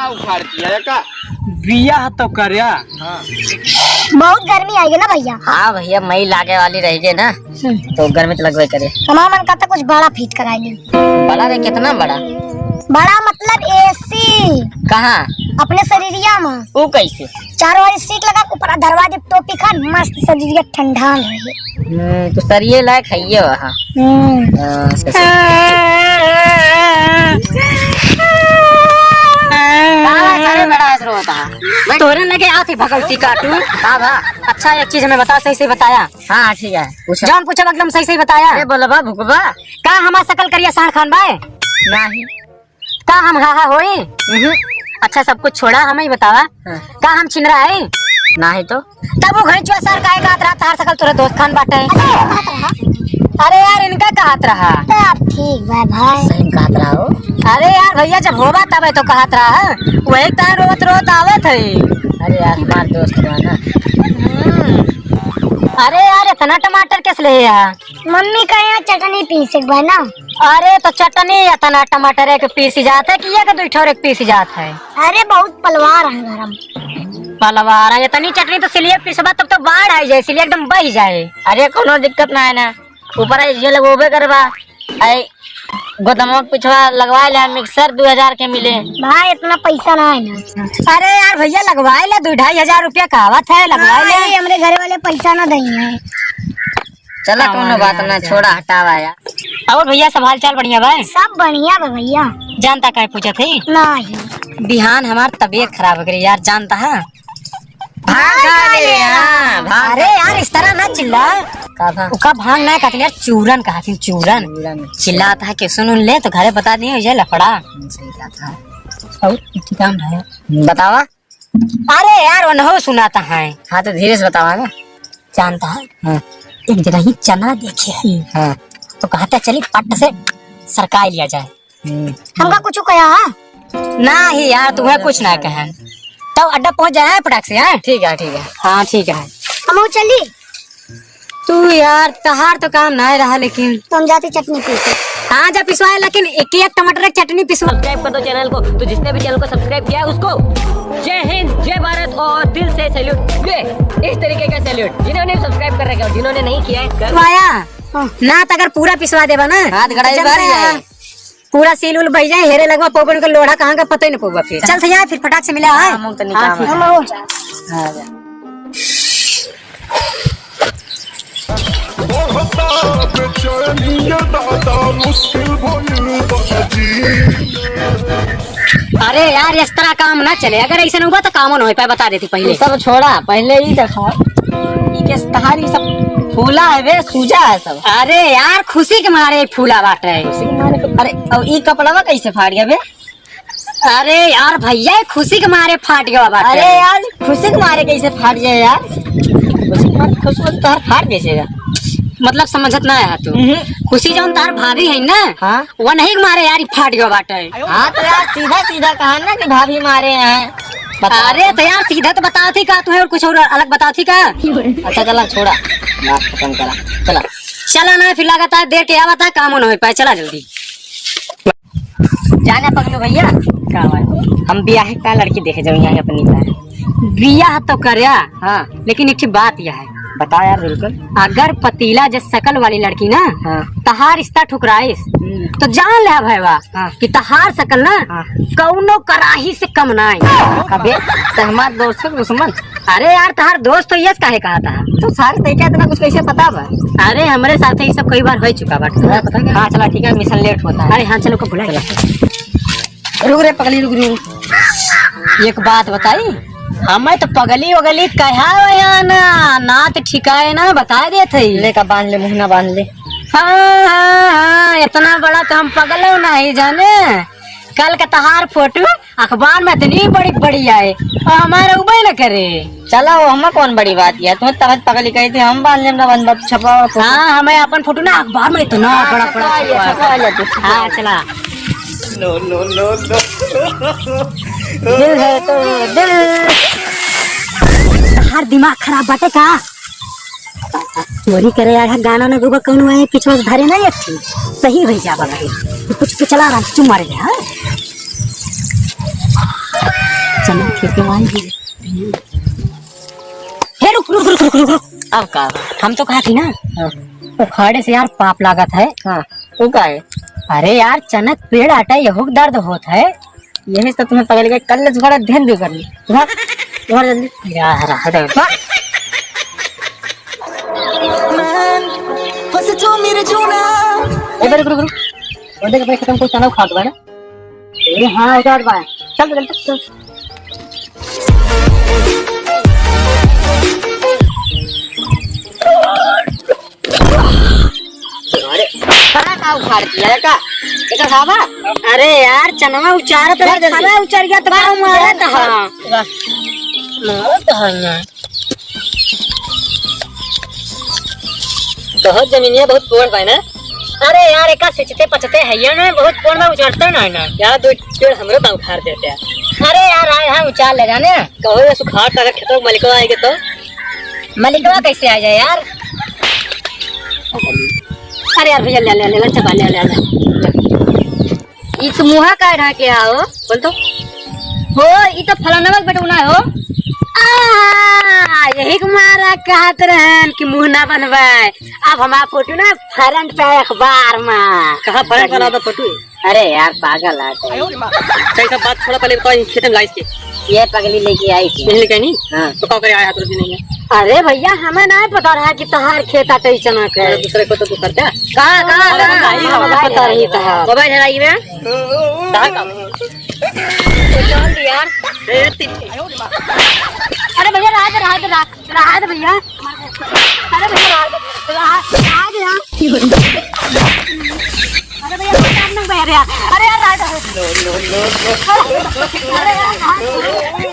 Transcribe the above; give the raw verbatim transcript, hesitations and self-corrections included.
उखाड़ दिया है का? बियाह तो कर्या। हाँ। बहुत गर्मी आइगे ना भइया? हाँ भइया, मई लागे वाली रहिगे ना, हम्म। तो गर्मी तो लगबे करे। हमार मन करता कुछ बड़ा fit कराई ली। बड़ा रे, कितना बड़ा? बड़ा मतलब AC। कहाँ? अपने शरीरिया में। ऊ कैसे? चारों ओर सीट लगा, ऊपर दरवाजे टोपी खान, मस्त शरीरिया ठंडा रहे। हम्म, तो सरिये लायक है ये वहाँ। हम्म। हाँ, सही, सही। का बा, सारे बड़ा ऐसे रोता है। तोरे लगे आती भगवती काटू। का बा? अच्छा, एक चीज हमें बता, सही सही बताया। हाँ, ठीक है, पूछो। जौन पूछब एकदम सही सही बताया। अरे बोलबा, भुकबा। का हमार सकल करिया साँड़ खान बाय? नहीं। का हम हाहा होई? हम्म। अच्छा, सब कुछ छोड़ा, हमें ही बतावा। हाँ। का हम छिनरा है? नहीं तो। तब वो घंचुआ सार काहे कहत रहा, तहार सकल तोरे दोस्त खान बाटे? अरे यार, इनका कहत रहा। तब ठीक बा भाई। सही कहत रहा हो। अरे यार भइया, जब होबा तबे तो कहत रहा, वही तार रोत रोत आवत है। अरे यार, हमार दोस्त बा ना। हम्म। अरे यार, इतना टमाटर कैसे ले आया? मम्मी का यहाँ चटनी पीसे के बा ना। अरे तो चटनी इतना टमाटर एक पीस जात है कि एक दो ठोर एक पीस जात है? अरे बहुत पलवार है घर में। पलवार है, इतनी चटनी तो सिलिए पिसबा तब तो बाढ़ आई जाए, सिलिए एकदम बह जाए। अरे कोनो दिक्कत ना है ना, ऊपर आई ये लगोबे करबा। आई गोदमवा के पिछवा लगवा ले, मिक्सर दो हजार के मिले। भाई इतना पैसा ना है ना। अरे यार भइया लगवा ले, दो ढाई हजार रुपया का आवत है, लगवा ले। भाई, हमरे घर वाले पैसा ना दई है। चला, कौनो बात ना, छोड़ा, हटावा यार। और भइया, सब हाल चाल बढ़िया बा? सब बढ़िया बा भइया। जानता काहे पूछत है? नहीं। बिहान हमार तबीयत खराब हो गई यार, जानता है? भांग खा ले, हाँ, भांग अरे खा। यार, इस तरह ना चिल्ला। का था? ओका भांग ना कहते यार, चूरन कहते, चूरन। चूरन। चिल्लाता है कि सुन उन ले तो घरे बता दिए, ये लफड़ा। सही बात है। और एक ठिकान है। बतावा। अरे यार, उन्हों सुनाता है। हाँ, तो धीरे से बतावा ना। जानता है? हाँ। एक जगह ही चना देखे है। हाँ। तो कहता चली पट से सरकाई लिया जाए। हम्म। हमका कुछ कहा है? ना ही यार, तुम्हें कुछ ना कहे। तो अड्डा पहुंच जाए फटाक से, हैं? ठीक है, ठीक है। हाँ, ठीक है। हम चली। तू यार, तहार तो काम ना रहा, लेकिन तो हम जाते चटनी पीसे। हाँ, जा पिसवाए, लेकिन एक एक टमाटर की चटनी पिसवा। Subscribe कर दो channel को। तो जिसने भी channel को subscribe किया है, उसको जय हिंद, जय भारत और दिल से salute। ये इस तरीके का salute। जिन्होंने subscribe कर रखा है और जिन्होंने नहीं किया है, कर पिसवाया। हाँ। ना तो अगर पूरा पिसवा देबा ना, हाथ गड़ाई तो बारी जनता है। पूरा सील उल बह जाए, हेरे लगवा पोबन के लोढ़ा कहाँ का पता ही न पोबा फिर। चल तो यहाँ फिर फटाक से मिला है। हाँ, मुंह तो निकाल। हाँ, ठीक है। हाँ, जा। बढ़ता बेचैनी ये दादा मुश्किल भइल बा जी। अरे यार, इस तरह काम ना चले, अगर ऐसे न हुआ तो कामो न हो पाए, बता देती पहले। ये सब छोड़ा, पहले ही देखा, ये के तहार ये सब फूला है बे, सूजा है सब। अरे यार, खुशी के मारे फूला बाटे। खुशी के मारे, अरे, अब ई कपड़वा कैसे फाट गया बे? अरे यार भइया, खुशी के मारे फाट गया बाटे। अरे यार, खुशी के मारे कैसे फाट जाए यार? खुशी के मारे, खुशी में तो तोहार फाट कैसे गया? मतलब समझत ना है तू। हम्म। खुशी जौन तोहार भाभी है ना, हाँ। वो नहीं के मारे यार, ई फाट गया बाटे। हाँ तो यार, सीधा सीधा कहा ना कि भाभी मारे हैं। बता। अरे तो यार, सीधा तो बताओ थी का तुम्हें, और कुछ और अलग बताओ थी का? अच्छा चला, छोड़ा, बात खत्म करा, चला। चला ना, फिर लगातार देर के आवता, काम न हो पाए, चला जल्दी। जाना पगलू भइया, का बात? हम बियाह का लड़की देखे जाओ यहाँ अपनी का। बियाह तो कर्या, हाँ। लेकिन एक ठे बात यह है। बताओ यार, बिल्कुल। अगर पतीला जस शकल वाली लड़की ना, हाँ। तहार रिश्ता ठुकराइस, हम्म। तो जान ले भैया, हाँ। कि तहार शकल ना, हाँ। कौनो कराही से कम ना है। अबे, तो हमार दोस्त है दुश्मन। अरे यार, तहार दोस्त तो यस काहे कहा था? तो सारे तरीका इतना कुछ कैसे पता बा? अरे, हमरे साथ ये सब कई बार हो चुका बा। हाँ, पता है? हाँ, चला, ठीक है, मिशन लेट होता है। अरे हाँ, चलो, को बुला। रुक रे पगली, रुक, रुक। एक बात बताई, हमें तो पगली वगली कहा हुआ ना, नात ठिकाए ना, बता देत है। ले का बांध ले, मुहना बांध ले। हाँ, हाँ, हाँ, इतना बड़ा तो हम पगल हो नहीं जाने। कल का तहार फोटो अखबार में इतनी बड़ी बड़ी आए और हमारा उबे न करे। चला, वो हमें कौन बड़ी बात किया? तुम्हें तबीयत पगली कही थी, हम बांध लेम ना, बंद बात छपवा फोटो। हाँ, हमें अपन फोटो ना अखबार में इतना हाँ, बड़ा छपवा बड़ा लिया, छपवा। छपवा लिया तू। हाँ, चला। No, no, no, no. दिल है तो दिल। हर दिमाग खराब बाटे का? चोरी करे आया गाना न गुबा कौन है, पीछे से धरे नहीं अच्छी। सही हो जा बगल। तू कुछ तो चला रहा, चुम मारे, हाँ? हे रुक, रुक, रुक, रुक, रुक, रुक। अब का बा? हम तो कहा थी ना, हाँ। उखाड़े से यार पाप लागत है। हाँ, वो का है? अरे यार, चनक पेड़ आटा यहूक दर्द होत है। यही से तुम्हें पकड़ के कल से थोड़ा ध्यान दे कर ली। तुम्हार, तुम्हार जल्दी। यार, हट। हाँ। ए, रुक, रुक, रुक। और देख, भाई, खत्म कोई चना उखाड़ दो, है ना? अरे हाँ, उतार बा। चल, चल, चल, चल। अरे, सारा का उखाड़ दिया है का? एका खाबा? अरे यार, चनवा उचारत रहे, चल, चल। खाबा उचर गया तो का मारत हा? मारत हा ना। बहुत जमीनिया बहुत पोड़ बा ना। अरे यार, एका सिंचते पचते है ये ना, बहुत पोड़ में उजड़ते ना है ना। यार, दो पेड़ हमरो बा उखाड़ देते हैं। अरे यार, आए हम उचार ले जाने। कहो ये सुखाड़ अगर खेतों में मलिकवा आएंगे तो? मलिकवा कैसे आ जाए यार? अरे यार भैया, ले, ले, ले, ले, चबा, ले, ले, ले। ई तो मुहा का रहा के आओ, बोल तो। हो, ई तो फलाना के बेटौना हो। आ, यही के मारा कहत रहन कि मुंह ना बनवाए। अब हमार फोटो ना front पे अखबार में। कहाँ front वाला बा फोटो? अरे यार, पागल है कोई। सही सब बात छोड़ा, पहले बताओ, ये खेत में लाइस के? ये पगली लेके आई थी। नहीं लेके आई नहीं? हाँ। तो का करे आया हाथ नहीं है? अरे भैया, हमें ना पता रहा कि तहार खेत अटई चना के। अरे दूसरे को तो तू करता है। कहाँ, कहाँ, अरे कहाँ? नहीं, हमें हमें पता नहीं था। मोबाइल है में? कहाँ का? तो चल यार। ए, ती- अरे भैया, रहा दे, रहा दे, रहा, रहा दे भैया। अरे भैया, रहा दे, रहा, रहा दे यार। अरे भैया, कोई काम नहीं भैया, अरे यार, अरे यार, राइट। अरे यार, राइट।